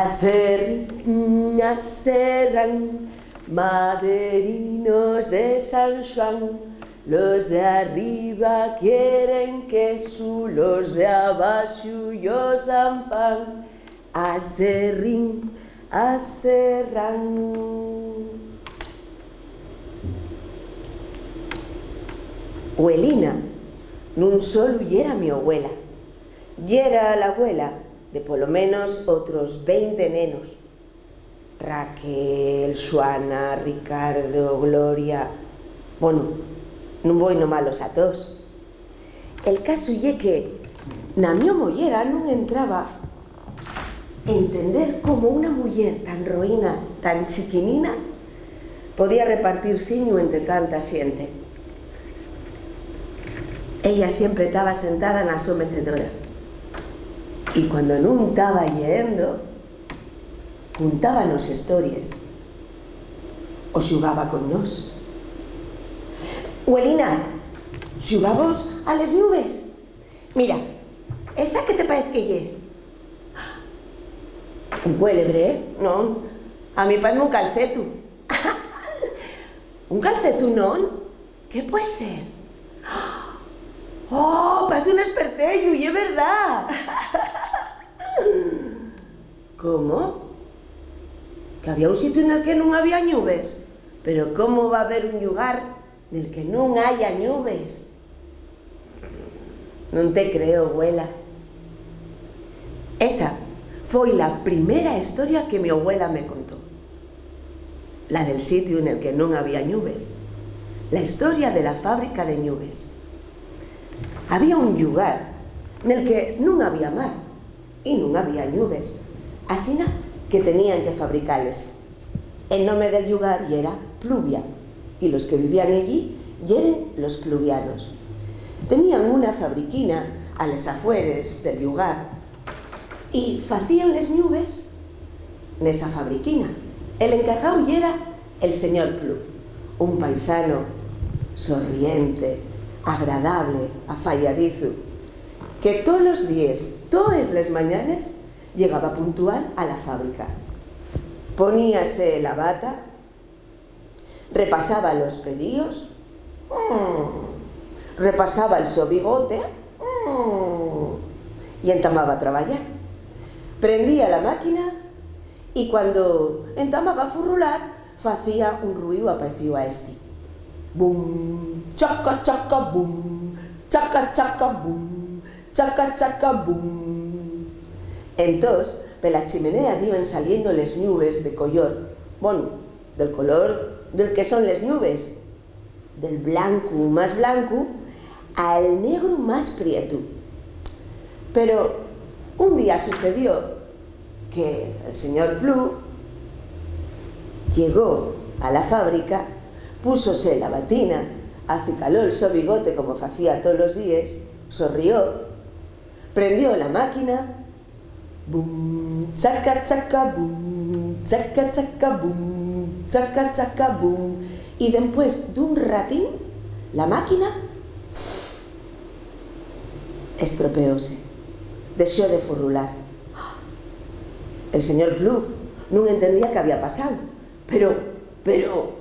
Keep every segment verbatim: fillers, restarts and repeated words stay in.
Aserrín, aserrán, maderinos de San Xuan, los de arriba quieren quesu, los de abaxu yos dan pan. Aserrín, aserrán. Güelina nun solu yera mi abuela, yera l'abuela de polo menos otros veinte nenos. Raquel, Xuana, Ricardo, Gloria. Bueno, nun voi nomalos a toos. El casu ye que na mio mollera nun entraba entender cómo una muyer tan roína, tan chiquinina, podía repartir ciñu ente tanta xente. Ella siempre taba sentada na so mecedora, y cuando nun taba lleendo, cuntábanos hestories o xugaba con nós. Güelina, ¿xugabos a les ñubes? Mira, ¿esa qué te paez que ye? ¿Un cuélebre? Non, a mí paezme un calcetu. ¿Un calcetu non? ¿Qué puede ser? ¡Oh, paez un esperteyu, ye verdá! ¿Cómo? ¿Que había un sitiu nel que nun había ñubes? Pero ¿cómo va haber un llugar nel que nun haya ñubes? Nun te creo, güela. Esa foi la primera hestoria que mi abuela me contó. La del sitiu nel que nun había ñubes. La hestoria de la fábrica de ñubes. Había un llugar nel que nun había mar y nun había ñubes, asina que tenían que fabricales. El nome del llugar yera Pluvia, y los que vivían ellí yeren los pluvianos. Tenían una fabriquina a les afueres del llugar y facían les ñubes nesa fabriquina. El encargáu yera el señor Plu, un paisano sorriente, agradable, afayadizu, que tolos díes, toes les mañanes, llegaba puntual a la fábrica. Poníase la bata, repasaba los pedíos, mm, repasaba el so bigote, mm, y entamaba a trabayar. Prendía la máquina y cuando entamaba a furrular, facía un ruíu apaecíu a esti: bum, chaca, chaca, bum, chaca, chaca, bum, chaca, chaca, bum. Entós, pela chimenea diben saliendo les ñubes de collor, bueno, del color del que son les ñubes, del blancu más blancu al negru más prietu. Pero un día sucedió que el señor Plu llegó a la fábrica, púsose la batina, acicaló el so bigote como facía tolos díes, sorrió, prendió la máquina, bum, chaca, chaca, bum, chaca, chaca, bum, chaca, chaca, bum. Y dempués d'un ratín, la máquina estropeóse, dexó de furrular. El señor Plu nun entendía qué había pasao, pero, pero,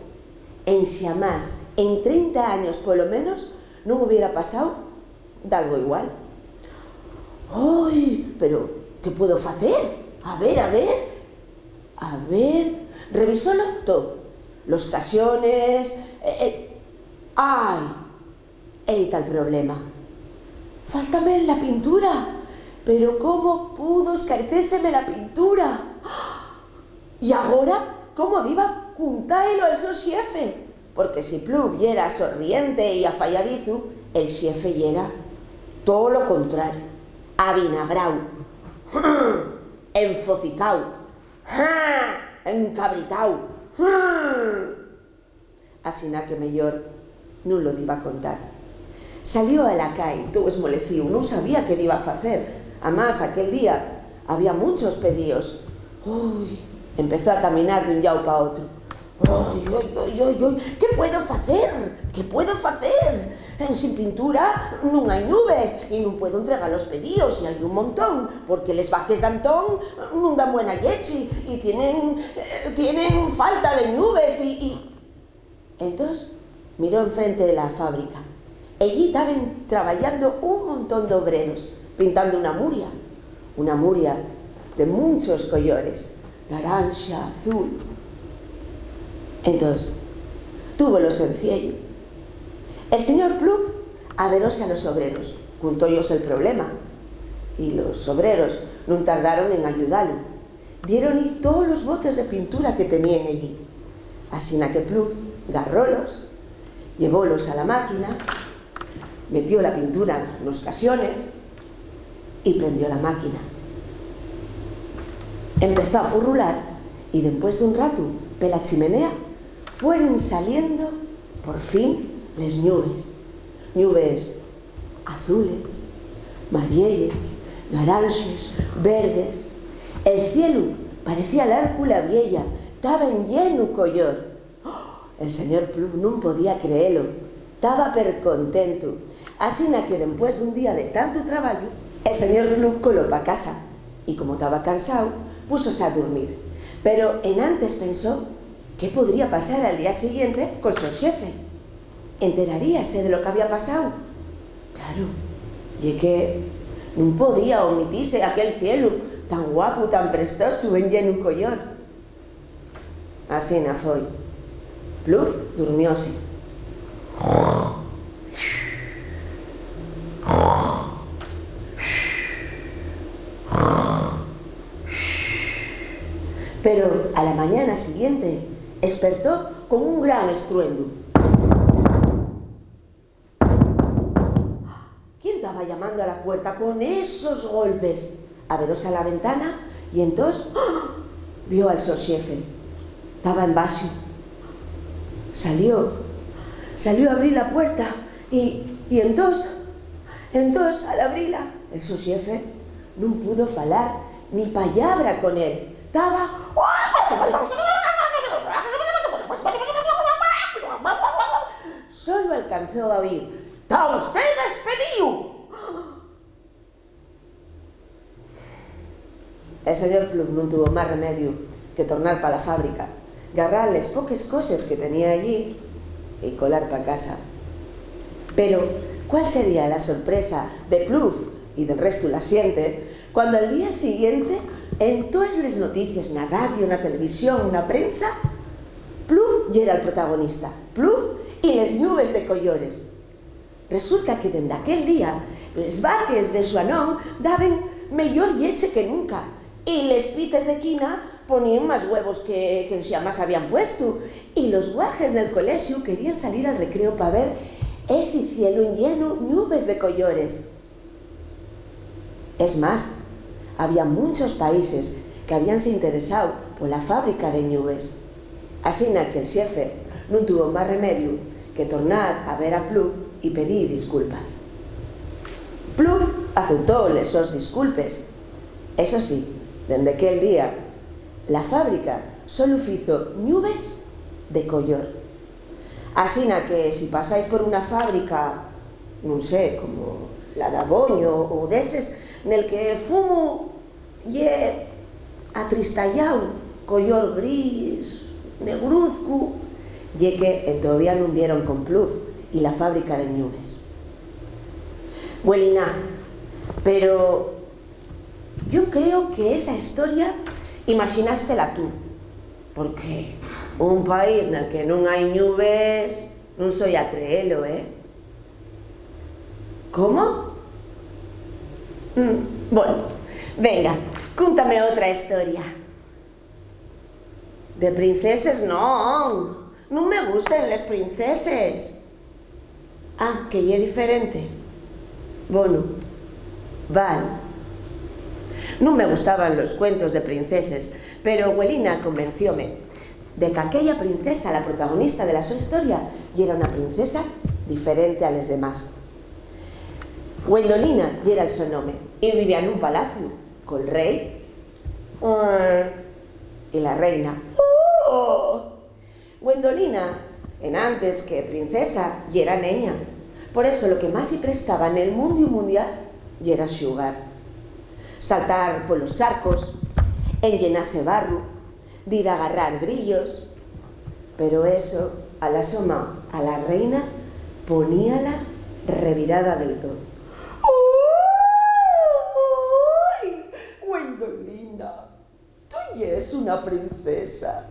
enxamás, en trenta años polo menos, nun hubiera pasao dalgo igual. ¡Oi! Pero, ¿qué puedo facer? A ver, a ver. A ver, revisólo to. Los caxones, eh, eh. ¡Ai! Ehí ta el problema. Fáltame la pintura. Pero ¿cómo pudo escaecéseme la pintura? Y agora, ¿cómo diba cuntáelo al so xefe? Porque si Plu yera sorriente y afayadizu, el xefe yera too lo contrario, avinagrao, enfocicao, encabritao. Asina que meyor nun lo diba contar. Salió a la cai, tou esmolecíu, nun sabía qué diba facer. Amás, aquel día había munchos pedíos. Ui, empezó a caminar d'un llau pa otru. Oi, oi, oi, oi, oi, ¿qu‌é puedo facer? ¿Qué puedo facer? Ensin pintura nun hai ñubes y nun puedo entregar los pedíos, y hai un montón, porque les vaques d'Antón nun dan buena lleche y tienen, eh, tienen falta de ñubes y, y... Entós miró enfrente de la fábrica. Ellí taben trabayando un montón d'obreros, pintando una muria, una muria de munchos collores, naranxa, azul. Entós, túvolos en ciellu. El señor Pluf averóse a los obreros, cuntó-yos el problema, y los obreros nun tardaron en ayudalu. Diéron-y tolos botes de pintura que teníen ellí. Asina que Pluf garrólos, llevólos a la máquina, metió la pintura nos caxones y prendió la máquina. Empezó a furrular y, dempués d'un ratu, pela chimenea fueren saliendo, por fin, les ñubes. Ñubes azules, marielles, naranxes, verdes. El cielu parecía l'Arcula Vieya, taba enllenu collor. El señor Pluf nun podía creelo, taba percontentu. Asina que, dempués d'un día de tantu trabayu, el señor Pluf coló pa casa y, como taba cansáu, púsose a durmir. Pero enantes pensó qué podría pasar al día siguiente col so xefe. Enteraríase de lo qu'había pasáu. Claro, ye que nun podía omitise aquel cielu tan guapu, tan prestosu, enllenu collor. Asina foi. Pluf durmióse. Pero a la mañana siguiente espertó con un gran estruendu. ¿Quién taba llamando a la puerta con esos golpes? Averóse a la ventana y entós, ¡ah!, vio al so xefe. Taba embaxo. Salió, salió a abrir la puerta y, y entós, entós, al abrila, el so xefe nun pudo falar ni pallabra con él. Taba... Solo alcanzó a oír: "¡Ta usté despedíu!". El señor Pluf nun tuvo más remediu que tornar pa la fábrica, garrar les poques coses que tenía ellí y colar pa casa. Pero, ¿cuál sería la sorpresa de Pluf y del restu la xente cuando al día siguiente, en toes les noticies, na radio, na televisión, na prensa, Pluf yera'l protagonista, Pluf y les ñubes de collores? Resulta que dende aquel día les vaques de Suanón daben meyor lleche que nunca, y les pites de quina poníen más güevos que, que enxamás habían puestu, y los guaḥes nel colexu queríen salir al recreo pa ver esi cielu enllenu ñubes de collores. Es más, había munchos países qu'habíanse interesao pola fábrica de ñubes. Asina que'l xefe nun tuvo más remediu que tornar a ver a Pluf y pedir disculpas. Pluf aceptó les sos disculpes. Eso sí, dende quel día, la fábrica solu fizo ñubes de collor. Asina que, si pasáis por una fábrica, nun sé, como la d'Aboño o d'eses, nel que el fumu ye atristayáu, collor gris, negruzcu, ye que entovía nun dieron con Pluf y la fábrica de ñubes. Güelina, pero yo creo que esa historia imaxinástela tú, porque un país nel que nun hai ñubes, nun soi a creelo, ¿eh? ¿Cómo? Mm, bueno, venga, cúntame otra historia. De princeses non, nun me gusten les princeses. Ah, que ye diferente. Bono, val. Nun me gustaban los cuentos de princeses, pero Güelina convencióme de qu'aquella princesa, la protagonista de la so historia, yera una princesa diferente a les demás. Gwendolina yera'l so nome, y vivía nun palaciu col rei, eh, y la reina. Oh! Gwendolina Enantes que princesa yera neña, por eso lo que más-y prestaba nel mundiu mundial yera xugar. Saltar polos charcos, enllenase barru, dir a garrar grillos. Pero eso, a la so ma, a la reina, poníala revirada del too. ¡Ai! Gwendolina, tu yes una princesa.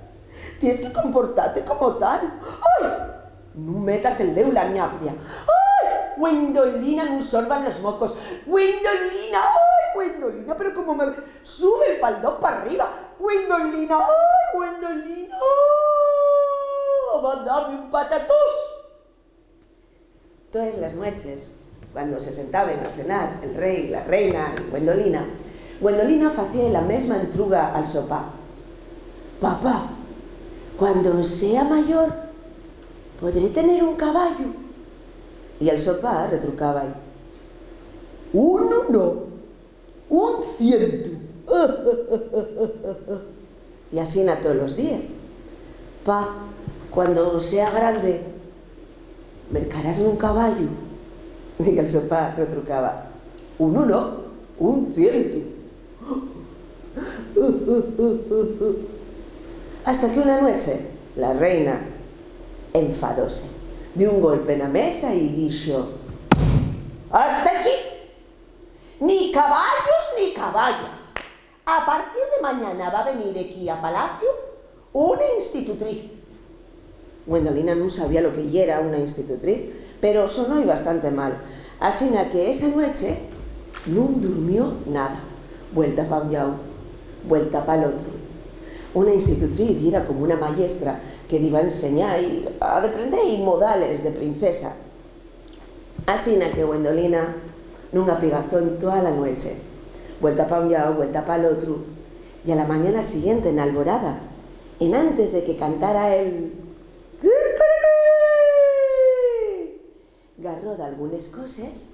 Ties que comportate como tal. ¡Ai! Nun metas el deu la ñapria. ¡Ai! Gwendolina, nun sorban los mocos. Gwendolina, ¡ai, Gwendolina! Pero como me sube el faldón p'arriba. Gwendolina, ¡ai, Gwendolina! Va dame un patatús. Toes les nueches, cuando se sentaben a cenar el rei, la reina y Gwendolina, Gwendolina facía la mesma entruga al so pa. "Papá, cuando sea mayor, ¿podré tener un caballu?". Y el so pa retrucaba-y, "Unu no, un cientu". Y asina tolos díes. "Pa, cuando sea grande, ¿mercarásme un caballu?". Y el so pa retrucaba, "Unu no, un cientu". Hasta que una nueche la reina enfadóse, dio un golpe na mesa y dixo, "Hasta aquí! Ni caballos ni caballas. A partir de mañana va venir equí a palaciu una institutriz". Gwendolina nun sabía lo que yera una institutriz, pero sonó-y bastante mal. Asina que esa nueche nun durmió nada. Vuelta pa un llau, vuelta pal otru. Una institutriz yera como una mayestra que diba enseñar y a deprender-y modales de princesa. Asina que Gwendolina nun apigazó en toa la nueche. Vuelta pa un llau, vuelta pal otru, y a la mañana siguiente, na alborada, enantes de que cantara el kikirín, garró dalgunes coses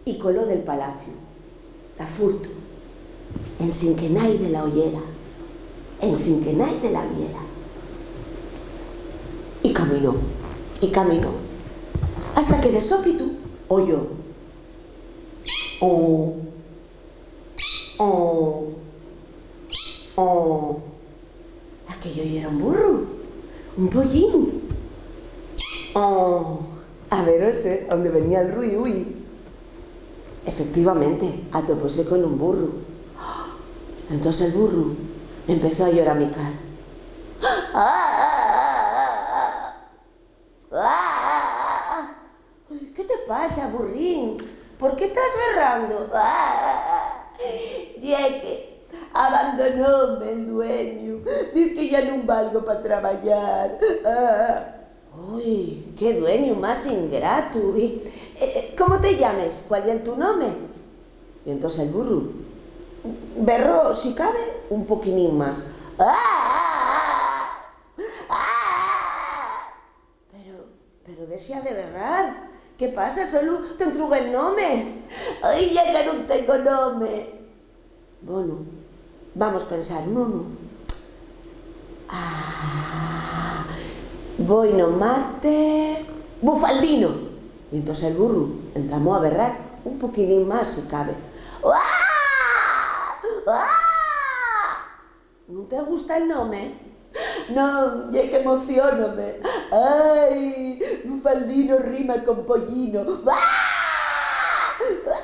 y coló del palaciu, ta furtu, ensin que naide la oyera, ensin que naide la viera. Y caminó, y caminó, hasta que de sópitu oyó: "Oh, oh, oh". Aquello yera un burru, un pollín. Oh, averóse onde venía el ruiu y, efectivamente, atopóse con un burru. Entós el burru empezó a lloramicar. "¡Qué te pasa, burrín? ¿Por qué tas berrando?". "Ye que abandonóme el dueñu. Diz que ya nun valgo pa trabayar". "Ui, qué dueñu más ingratu. Y, eh, ¿cómo te llames? ¿Cuál ye tu nome?". Y entós el burru berró, si cabe, un poquinín más. "Pero, pero dexa de berrar. ¿Qué pasa? Solu t'entrugué el nome". "Ai, ye que nun tengo nome". "Bono, vamos pensar nun. Ah, voi nomate Bufaldino". Y entós el burru entamó a berrar un poquinín más, si cabe. "¡Uá! ¡Uá!". "¿Nun te gusta el nome?". "Non, ye que emociónome. Ai, Bufaldino rima con pollino. ¡Uá! ¡Uá!".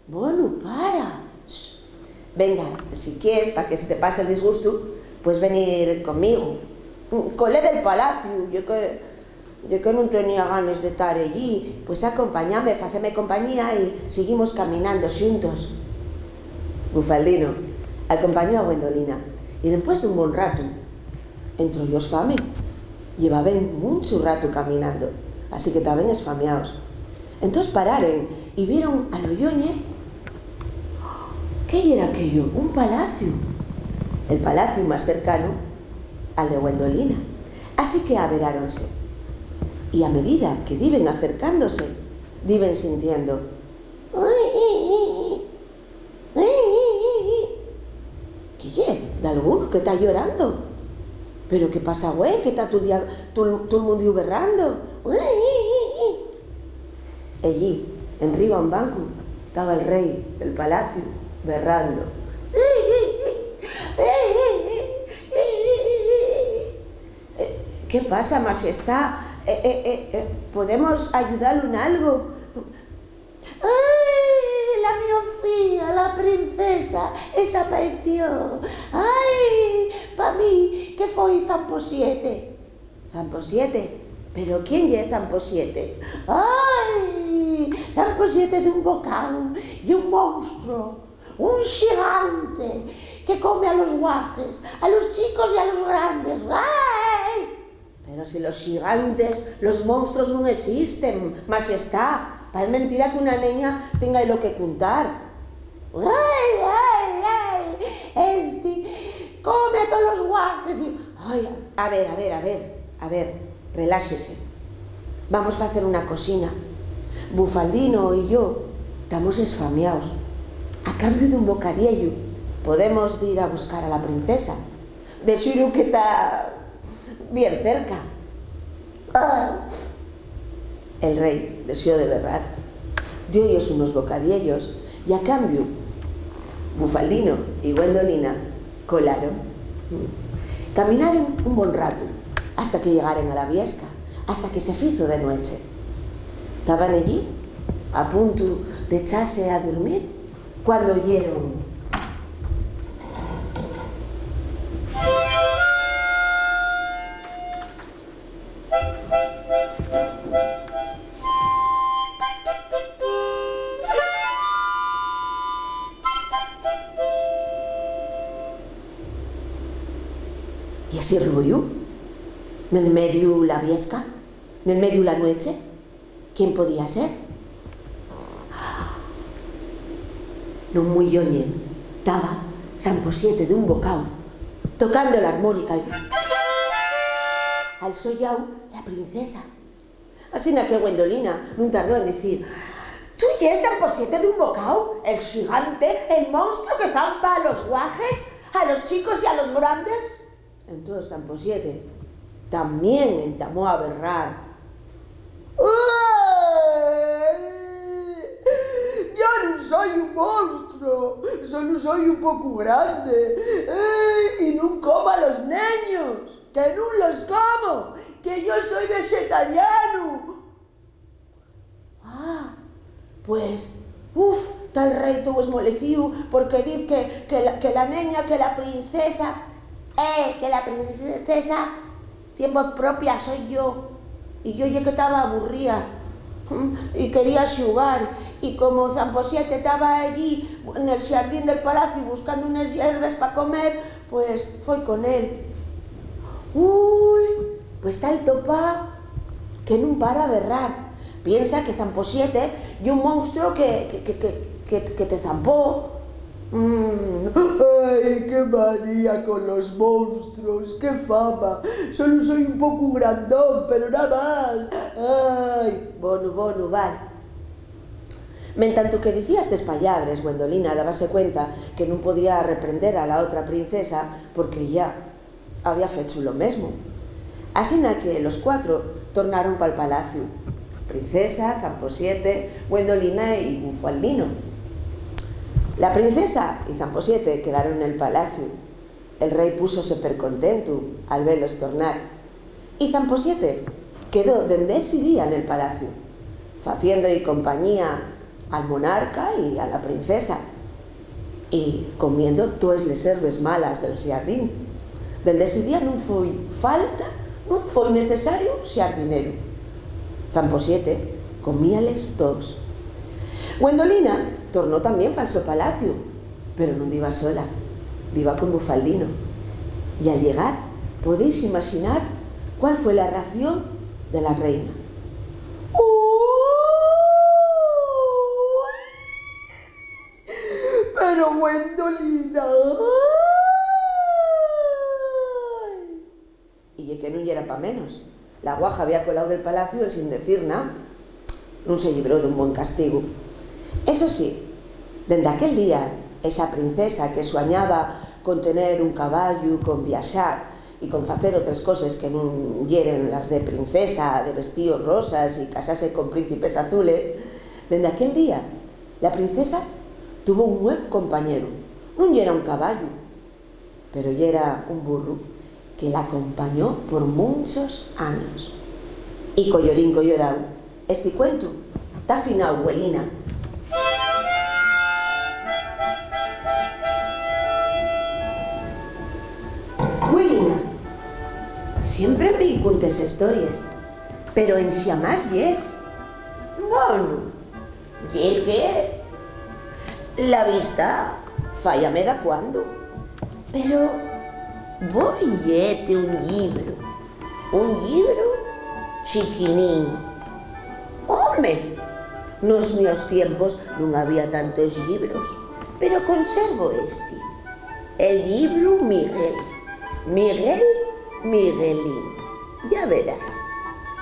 "Bono, para. Venga, si quies, pa que se te pase el disgustu, pues venir conmigo. Colé del palaciu, ye que, ye que nun tenía ganes de tar ellí. Pues acompañame, faceme compañía y siguimos caminando xuntos". Bufaldino acompañó a Gwendolina y, dempués d'un bon ratu, entróyos fame. Llevaben munchu ratu caminando, así que taben esfamiaos. Entós pararen y vieron a lo lloñe. ¿Qué yera aquello? Un palaciu. El palaciu más cercanu al de Gwendolina. Así que averáronse. Y a medida que diben acercándose, diben sintiendo: "¿Qué ye? ¿Dalgunu que ta llorando?". "Pero qué pasa, güey? Que ta tol día, tol, tol mundiu berrando?" Ellí, enriba un bancu, taba el rei del palaciu berrando. "Eh, ¿qué pasa, Maxestá? Eh, eh, eh, eh, ¿podemos ayudalu en algo?" "Ai, la mio fía, la princesa, esapaeció. Ai, pa mí que foi Zamposiete." "¿Zamposiete? ¿Pero quién ye Zamposiete?" "Ai, Zamposiete d'un bocáu, ye un monstruo, un xigante que come a los guajes, a los chicos y a los grandes. ¡Ai!" "Pero si los xigantes, los monstruos nun esisten, Maxestá. Pal mentira que una neña tenga lo que cuntar." "Ai, ai, ai, esti come a tolos guajes y, ai, a ver, a ver, a ver, a ver, reláxese. Vamos facer una cosina. Bufaldino y yo tamos esfamiaos. A cambiu d'un bocadiellu, podemos dir a buscar a la princesa. De xuru que ta bien cerca." Ah. El rei dexó de berrar, dio-yos unos bocadiellos y, a cambiu, Bufaldino y Gwendolina colaron. Caminaren un bon ratu, hasta que llegaren a la viesca, hasta que se fizo de nueche. Taban ellí, a puntu d'echase a durmir, cuando oyeron. ¿Y esi ruiu? Nel mediu la viesca? Nel mediu la nueche? ¿Quién podía ser? Nun mui lloñe taba Zamposiete d'un bocáu, tocando l'armónica y, al so llau, la princesa. Asina que Gwendolina nun tardó en dicir: "¿Tú yes Zamposiete d'un bocáu, el xigante, el monstruo que zampa a los guajes, a los chicos y a los grandes?" Entós Zamposiete tamién entamó a berrar: "Ai, yo nun soi un monstruo, solo soi un poco grande, ai, y nun como a los neños, que nun los como, que yo soi vegetarianu." Ah, pues, uf, ta el rei tou esmolecíu, porque diz que, que la, que la neña, que la princesa, eh, que la princesa tien voz propia, soi yo. Y yo ye que taba aburría, mm, y quería xugar, y como Zamposiete taba ellí nel xardín del palaciu buscando unes yerbes pa comer, pues foi con él. Ui, pues tal topa que nun para berrar. Piensa que Zamposiete ye un monstruo que, que, que, que, que, que te zampó. Mm, ai, qué manía con los monstruos, qué fama. Solo soi un poco grandón, pero na más. Ai, bonu, bonu, val. Mentanto que dicía estes pallabres, Gwendolina dábase cuenta que nun podía reprender a la otra princesa porque ya había fechu lo mesmo. Asina que los cuatro tornaron pal palaciu: princesa, Zamposiete, Gwendolina y Bufaldino. La princesa y Zamposiete quedaron nel palaciu. El rei púxose percontentu al velos tornar. Y Zamposiete quedó dende esi día nel palaciu, faciendo-y compañía al monarca y a la princesa, y comiendo toes les herbes malas del xardín. Dende esi día nun foi falta, nun foi necesariu xardineru. Zamposiete comíales toos. Gwendolina tornó tamién pal so palaciu, pero nun diba sola, diba con Bufaldino. Y al llegar, podéis imaxinar cuál fue la reacción de la reina. Pero Gwendolina, ai. Y ye que nun yera pa menos. La guaja había colao del palaciu ensin decir na. Nun se llibró d'un bon castigu. Eso sí, dende aquel día, esa princesa que suañaba con tener un caballu, con viaxar, y con facer otres coses que nun yeren las de princesa, de vestíos rosas y casase con príncipes azules, dende aquel día la princesa tuvo un nuevu compañeru. Nun yera un caballu, pero yera un burru que l'acompañó por munchos años. Y coyorín coyorao, esti cuentu ta fináu, güelina. Güelina, siempre me cuntes hestories, pero enxamás yes. Bono, ye que la vista fállame dacuando, pero voi lleete un llibru, un llibru chiquinín. Home, nos mios tiempos nun había tantos llibros, pero conservo esti, el llibru Miguel, Miguel Miguelín. Ya verás,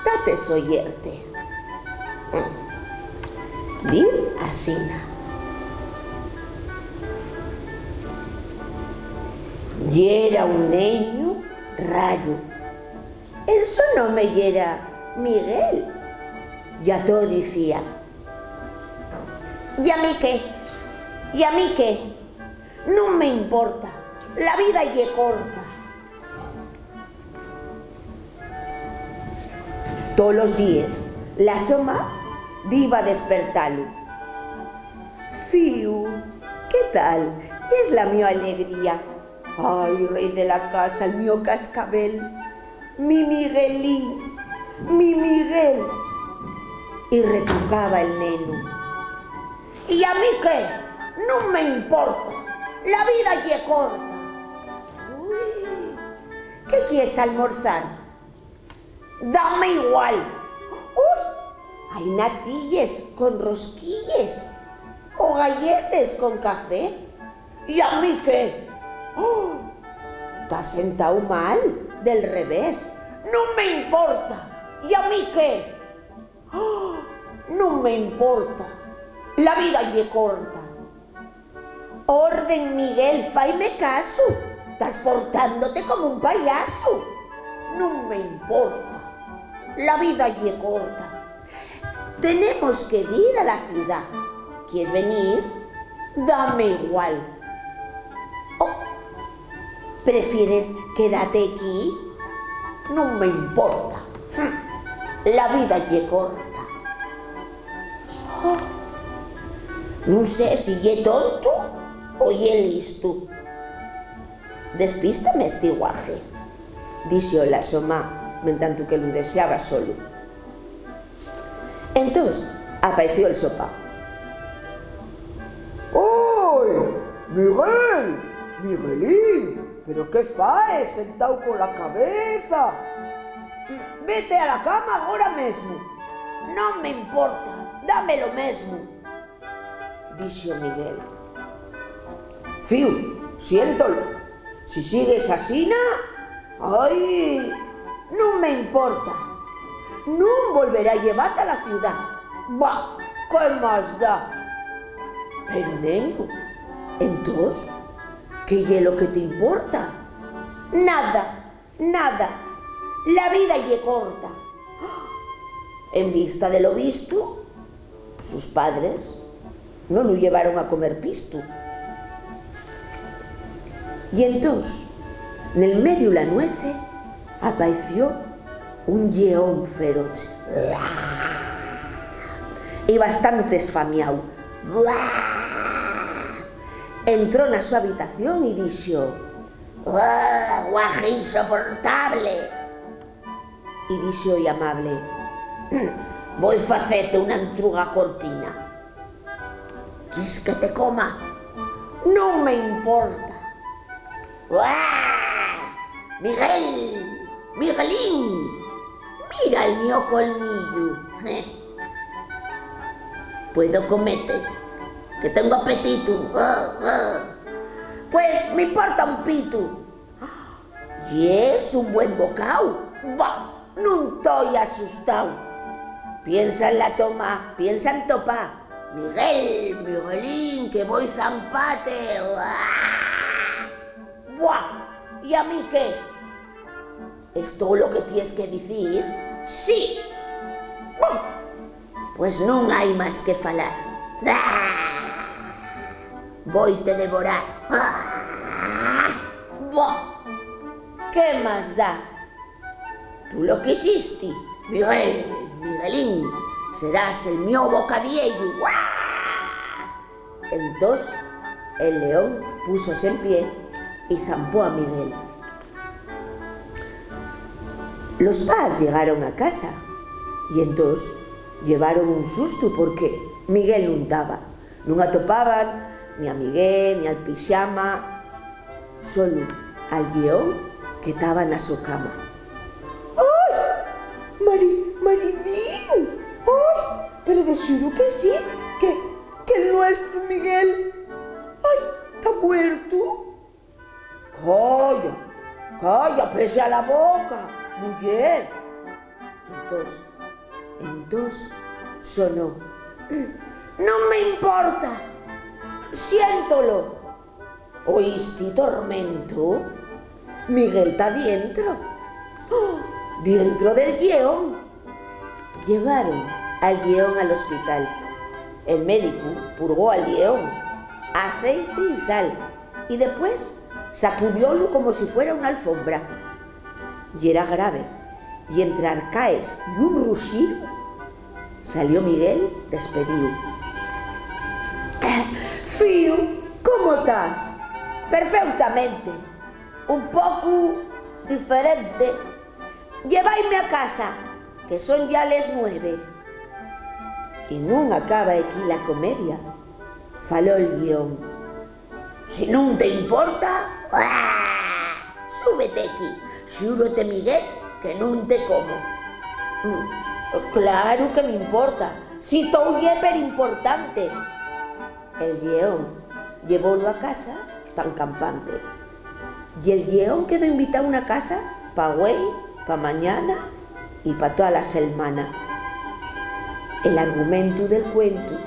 tate soyerte. Diz asina. Yera un neñu raru. El so nome yera Miguel. Ya todo dicía: "¿Y a mí qué? ¿Y a mí qué? Nun me importa. La vida ye corta." Tolos díes, la so ma diba despertalu. "Fíu, ¿qué tal? Yes la mio alegría. Ai, rei de la casa, el mio cascabel, mi Miguelín, mi Miguel." Y retrucaba el nenu: "¿Y a mí qué? Nun me importa. La vida ye corta." "Ui, ¿qué quies almorzar?" "Dame igual." "Ui, hai natilles con rosquilles o galletes con café. ¿Y a mí qué? Oh, ta sentao mal, del revés. Nun me importa. ¿Y a mí qué? Oh, nun me importa. La vida ye corta." "Orden, Miguel, faime casu. Tas portándote como un payasu." "Nun me importa. La vida ye corta. Tenemos que dir a la ciudá. ¿Quies venir? Dame igual. Oh, ¿prefieres quedate equí?" "Nun me importa. La vida ye corta." "Oh, nun sé si ye tontu o ye listu. Despístame esti guaje", dixo la so ma, mentantu que lu dexaba solu. Entós apaeció'l so pa. "¡Oi, Miguel! Miguelín, pero qué faes sentao cola cabeza? Vete a la cama agora mesmo." "Non me importa, dame lo mesmo", dixo Miguel. "Fíu, siéntolo. Si sigues asina, ai, nun me importa. Nun volverá llevate a la ciudá. Bah, ¿qué más da?" "Pero, neñu, entós, ¿qué ye lo que t'importa?" "Nada, nada. La vida ye corta." En vista de lo vistu, sus padres nun lu llevaron a comer pistu. Y entós, nel mediu la nueche, apaeció un lleón feroche. Y bastante esfamiáu. Entró na so habitación y dixo: "¡Ah, guaje insoportable!" Y dixo-y amable: "Voi facete una entruga cortina. ¿Quies que te coma?" "Nun me importa." "¡Guau! Miguel, Miguelín, mira el mio colmillu. Eh. Puedo comete, que tengo apetitu. Ah, ah." "Pues m'importa un pitu." "Yes un buen bocáu." "Bah, nun toi asustáu. Piensa en la to ma, piensa en to pa." "Miguel, Miguelín, que voi zampate." "Buah, ¿y a mí qué? "¿Es too lo que ties que dicir?" "Sí." "Boh, pues nun hai más que falar. Ah, voite devorar. Ah, boh, ¿qué más da? Tú lo quisisti, Miguel, Miguelín, serás el mio bocadiellu. ¡Guau!" Entós, el lleón púsose en pie y zampó a Miguel. Los pas llegaron a casa y entós llevaron un sustu porque Miguel nun taba. Nun atopaban ni a Miguel, ni al pixama, solu al lleón que taba na so cama. "¡Ai, mari-, maridín! ¡Ai, pero de xuru que sí, que, que'l nuestru Miguel, ai, ta muertu!" "Calla, calla, pexa la boca, muyer." Entós, entós sonó: "Non me importa, siéntolo." "¿Oísti, tormento? Miguel ta dientro, dientro del lleón." Llevaron al lleón al hospital. El médicu purgó al lleón, aceite y sal, y depués sacudiólu como si fuera una alfombra. Yera grave, y entre arcaes y un ruxiru, salió Miguel despedíu. "Fíu, ¿cómo tas?" "Perfeutamente. Un pocu diferente. Llevaime a casa, que son yá les nueve." Y nun acaba equí la comedia. Faló'l lleón: "Si nun te importa, ¡ah! Súbete equí. Xúrote, Miguel, que nun te como." "Mm, claro que m'importa, si tou ye perimportante." El lleón llevólu a casa tan campante. Y el lleón quedó invitáu na casa pa güei, pa mañana y pa toa la selmana. El argumentu del cuentu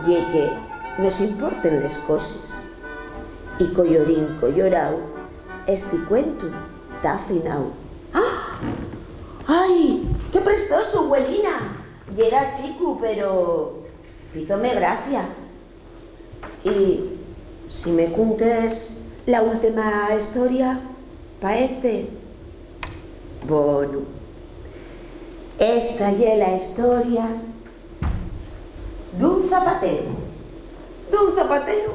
ye que nos importen les coses. Y, collorín colloráu, esti cuentu ta fináu. ¡Ah! ¡Ai, qué prestosu, güelina! Yera chicu, pero fízome gracia. Y si me cuntes la última hestoria, paezte? Bono, esta ye la hestoria d'un zapateru, d'un zapateru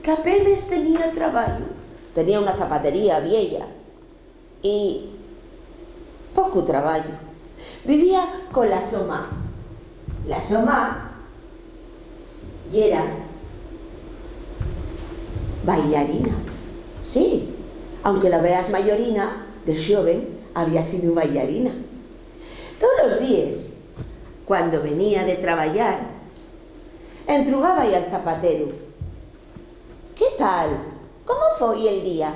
qu'apenes tenía trabayu. Tenía una zapatería vieya y pocu trabayu. Vivía cola so ma. La so ma yera baillarina. Sí, aunque la veas mayorina, de xoven había sido baillarina. Tolos díes, cuando venía de trabayar, entrugába-y al zapateru: "¿Qué tal? ¿Cómo foi el día?"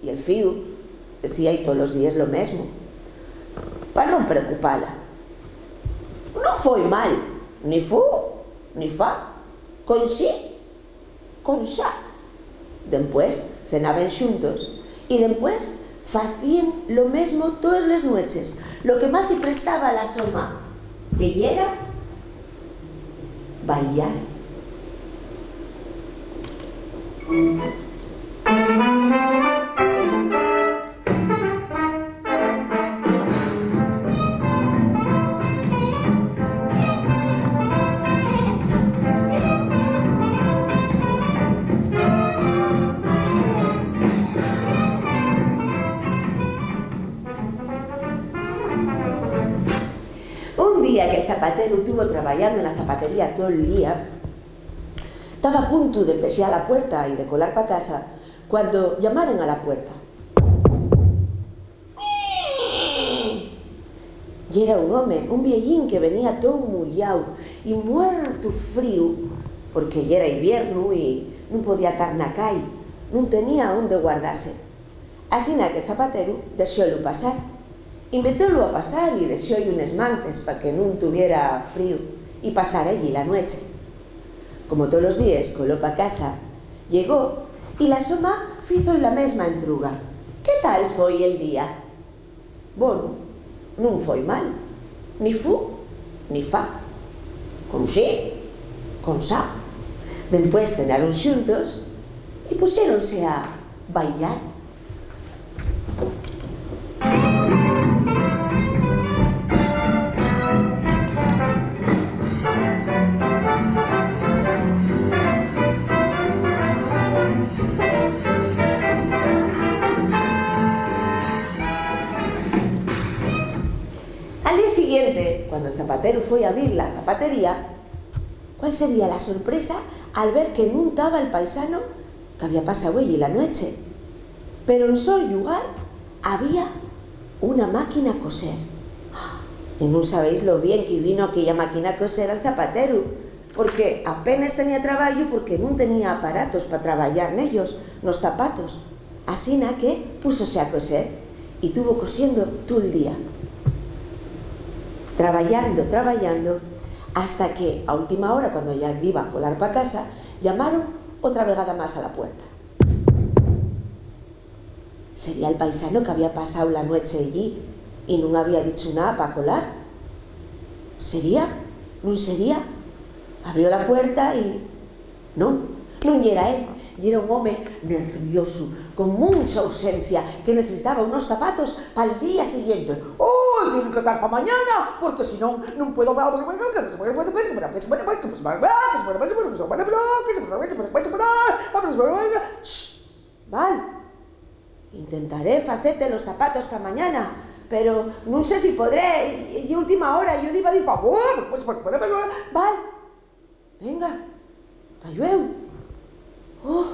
Y el fíu decía-y tolos díes lo mesmo, pa non preocupala: "Non foi mal, ni fu, ni fa, con sí, con xa." Dempués cenaben xuntos y dempués facíen lo mesmo toes les nueches, lo que más-y prestaba a la so ma, que yera bailar. Un día que'l zapateru tuvo trabayando na zapatería tol día, taba a puntu d'empexar la puerta y de colar pa casa, cuando llamaron a la puerta. Yera un home, un vieyín que venía tou muyáu y muertu fríu, porque yera iviernu y nun podía tar na cai, nun tenía onde guardase. Asina que'l zapateru dexólu pasar. Invitólu a pasar y dexó-y unes mantes pa que nun tuviera fríu y pasara ellí la nueche. Como tolos díes, coló pa casa, llegó y la so ma fizo-y la mesma entruga. ¿Qué tal foi el día? Bon, nun foi mal, ni fu ni fa. Con sí, con sa. Dempués cenaron xuntos y pusiéronse a bailar. Al día siguiente, cuando el zapateru foi abrir la zapatería, ¿cuál sería la sorpresa al ver que nun taba el paisano que había pasao ellí la nueche? Pero en so llugar había una máquina coser. Y nun sabéis lo bien que vino aquella máquina coser al zapateru, porque apenes tenía trabayu, porque nun tenía aparatos pa trabayar nellos, nos zapatos. Asina que púsose a coser y tuvo cosiendo tol día. Trabayando, trabayando, hasta que a última hora, cuando ya diba a colar pa casa, llamaron otra vegada más a la puerta. ¿Sería el paisano que había pasao la nueche ellí y nun había dicho nada pa colar? ¿Sería? ¿Nun sería? Abrió la puerta y non, nun yera él. Yera un home nerviosu, con muncha urxencia, que necesitaba unos zapatos pal día siguiente. ¡Oh! Tienen que tar pa mañana, porque si non, nun puedo. Shh, val. Intentaré facete los zapatos pa mañana, pero nun sé si podré. Ye última hora, yo diba dir pa. Val. Venga, ta llueu. Oh.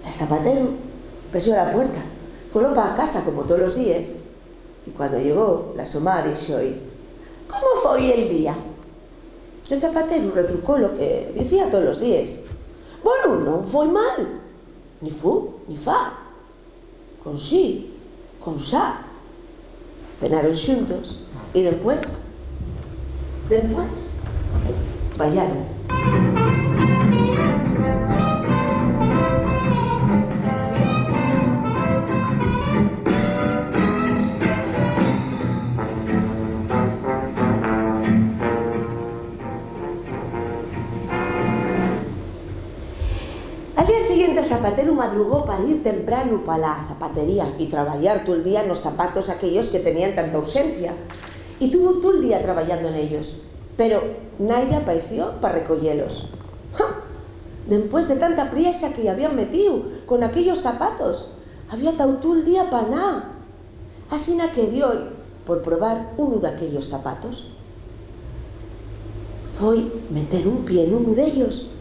El zapateru pesió la puerta, coló pa casa como tolos díes, y cuando llegó, la so ma díxo-y: ¿Cómo foi el día? El zapateru retrucó lo que dicía tolos díes: Bueno, non foi mal, ni fu ni fa. Con sí, con sa. Cenaron xuntos y dempués, dempués, bailaron. Al día siguiente, el zapateru madrugó pa dir tempranu pa la zapatería y trabayar tol día nos zapatos aquellos que tenían tanta urxencia. Y tuvo tol día trabayando en ellos, pero naide apaeció pa recoyelos. ¡Ja! Dempués de tanta priesa que-y habían metíu con aquellos zapatos, había tao tol día pa na. Asina que dio-y por probar unu d'aquellos zapatos. Foi meter un pie nunu d'ellos.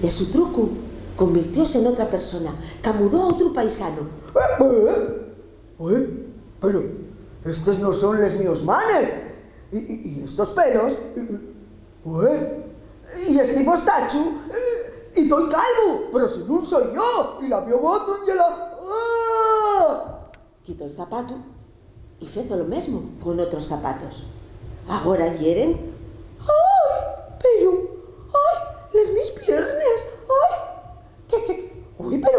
De su trucu, convirtióse n'otra persona, camudó a otru paisano. Eh, eh, eh, pero estes no son les mios manes. Y, y, y estos pelos, y, y, eh, y esti mostachu, y, y toi calvu, pero si nun soi yo, y la mio voz nun ye la. Ah. Quitó el zapatu y fezo lo mesmo con otros zapatos. Agora yeren. ¡Ai, pero! ¡Ai, les mis piernes! ¡Ai! ¿Qué, qué, qué? ¡Ui, pero!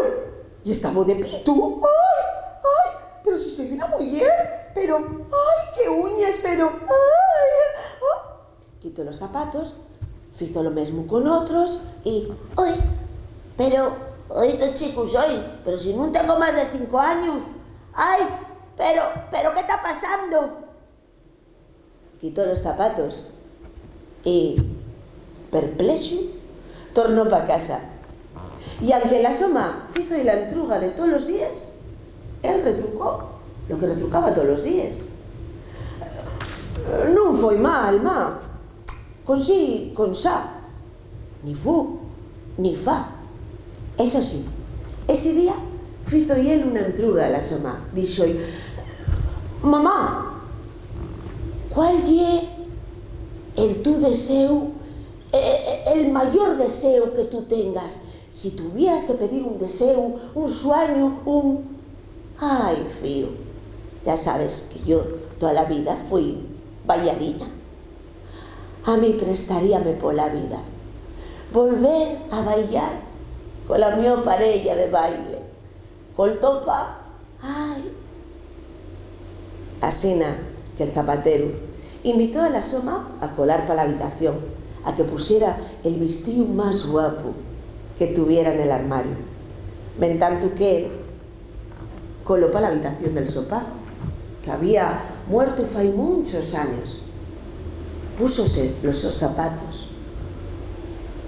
¿Y esta voz de pitu? ¡Ai, ai! Pero si soi una muyer, pero, ¡ai, qué uñes, pero! ¡Ai! Ah. Quitó los zapatos, fizo lo mesmo con otros y, ¡oi! Pero, ¡oi, qué chicu soi! Pero si nun tengo más de cinco años. ¡Ai! Pero, pero, ¿qué ta pasando? Quitó los zapatos y, perplexu, tornó pa casa. Y anque la so ma fizo-y la entruga de tolos díes, él retrucó lo que retrucaba tolos díes. Nun foi mal, ma. Con sí, con sa. Ni fu, ni fa. Eso sí, esi día fizo-y él una entruga a la so ma. Díxo-y: Mamá, ¿cuál ye el tu deseu, e-, e-, el mayor deseu que tu tengas? Si tuvieras que pedir un deseu, un suañu, un... Ai, fíu, ya sabes que yo toda la vida fui bailarina. A mi prestaríame pola vida volver a bailar cola mio pareya de baile, col to pa, ai, Asina que'l zapateru invitó a la so ma a colar pa l'habitación, a que pusiera el vistíu más guapu que tuviera nel armariu, mentantu que'l coló pa l'habitación del so pa, qu'había muertu fai munchos años. Púsose los sos zapatos,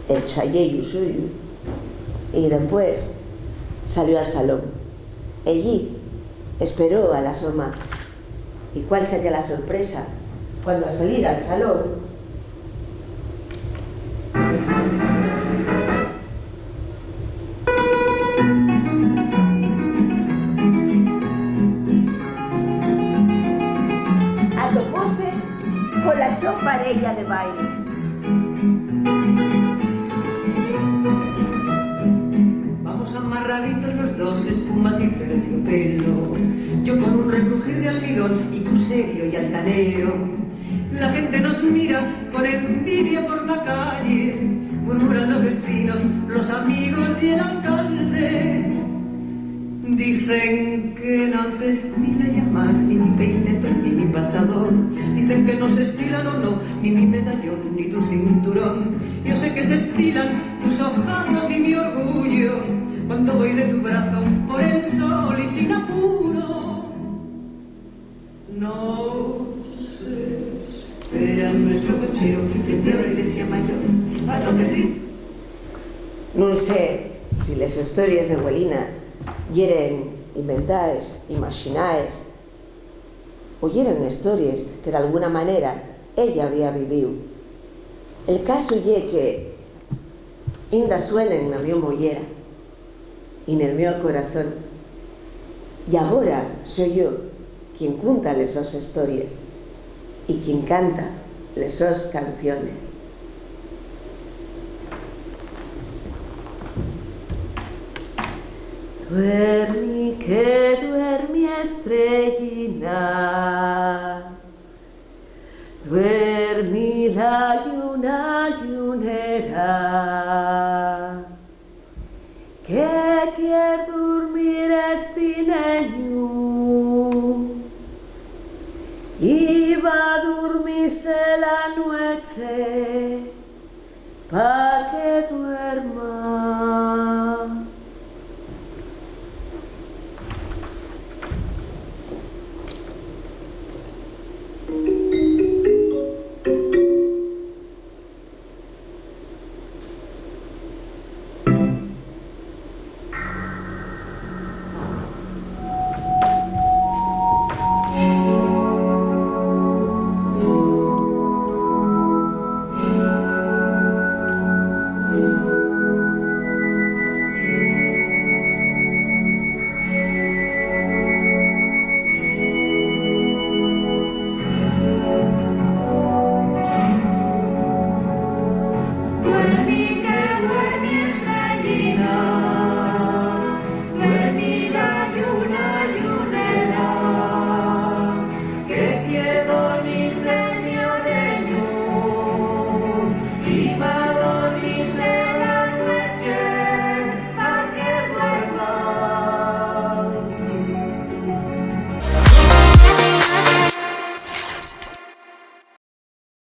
el xayeyu suyu, y dempués salió al salón. Ellí esperó a la so ma. ¿Y cuál sería la sorpresa cuando, al salir al salón, atopóse cola so pareya de baile? Vamos amarraditos los dos, espumas y terciopelo. Yo con un recrujir de almidón y tú serio y altanero. La gente nos mira con envidia por la calle, murmuran los vecinos, los amigos y el alcalde. Dicen que no se estila ya más ni mi peinetón ni mi pasador. Dicen que no se estila, no, no, ni mi medallón ni tu cinturón. Yo sé que se estilan tus ojazos y mi orgullo cuando voy de tu brazo por el sol y sin apuro. No se espera nuestro cochero, que te decía mayor, claro que sí. Nun sé si les hestories de Güelina yeren inventaes, imaxinaes, o yeren hestories que d'alguna manera ella había vivíu. El casu ye que inda suenen na mio mollera y nel mio corazón. Y agora soi yo quien cunta les sos hestories y quien canta les sos canciones. Duermi, que duermi, estrellina, duermi la lluna, llunera, que quier durmir esti neñu, y va durmise la nueche pa que duerma.